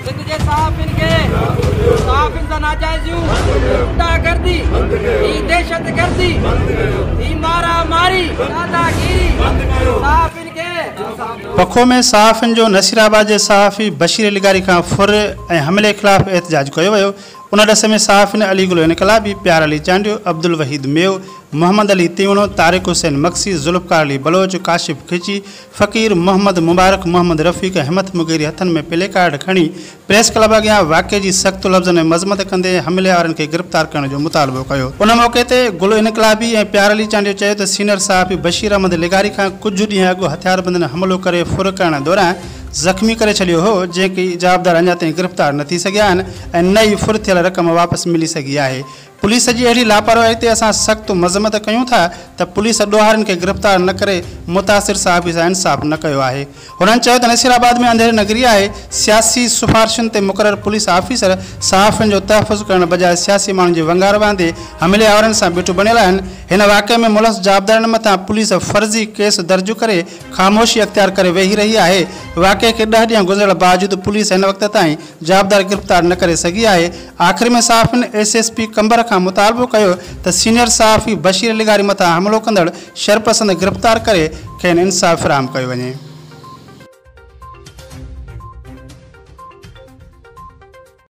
سنڌ جي صحافين کي صحافين سان ناجائزيون، غنڊا گردي، هي دهشت گردي، هي مارا ماري، داداگيري، صحافين کي. پکو ۾ صحافين جو نصيرآباد جي صحافي بشير لغاري کان ڦر ۽ حملي خلاف احتجاج ڪيو ويو. ان ڏس ۾ صحافين علي گل انقلابي، پيار علي چانڊيو، عبدالوحيد ميو، محمد علي تيوڻو، طارق حسين مگسي، ذوالفقار علي بلوچ، ڪاشف کچي، فقير محمد مبارڪ، محمد رفيق ۽ همٿ مغيري هٿن ۾ پلي ڪارڊ کڻي پريس ڪلب اڳيان واقعي جي سخت لفظن ۾ مذمت ڪندي حملي آورن کي گرفتار ڪرڻ جو مطالبو ڪيو. ان موقعي تي گل انقلابي ۽ پيار علي چانڊيو چيو ته سينئر صحافي بشير احمد لغاري کان ڪجهه ڏينهن اڳ هٿياربندن حملو ڪري ڦر ڪرڻ دوران زخمي ڪري ڇڏيو هو، جنهن کي جوابدار اڃا تائين گرفتار نه ٿي سگهيا آهن ۽ نه ئي ڦر ٿيل رقم واپس ملي سگهي آهي. پوليس جي اهڙي لاپرواهي تي اسان سخت مذمت ڪيون ٿا ته پوليس ڏوهارين کي گرفتار نه ڪري متاثر صحافي سان انصاف نه ڪيو آهي. هنن چيو ته نصير آباد ۾ انڌيري نگري آهي، سياسي سفارشن تي مقرر پوليس آفيسر صحافين جو تحفظ ڪرڻ بجاء سياسي ماڻهن جي ونگار وهندي حملي آورن سان ٻٽ بڻيل آهن. هن واقعي ۾ ملوث جوابدارن مٿان پوليس فرضي ڪيس درج ڪري خاموشي اختيار ڪري ويهي رهي آهي. واقعي کي 10 ڏينهن گذرڻ باوجود پوليس هن وقت تائين جوابدار گرفتار نه ڪري سگهي آهي. آخر ۾ صحافين ايس ايس پي قمبر کان مطالبو ڪيو ته سينيئر صحافي بشير لغاري مٿان حملو ڪندڙ شرپسند گرفتار ڪري کين انصاف فراهم ڪيو وڃي.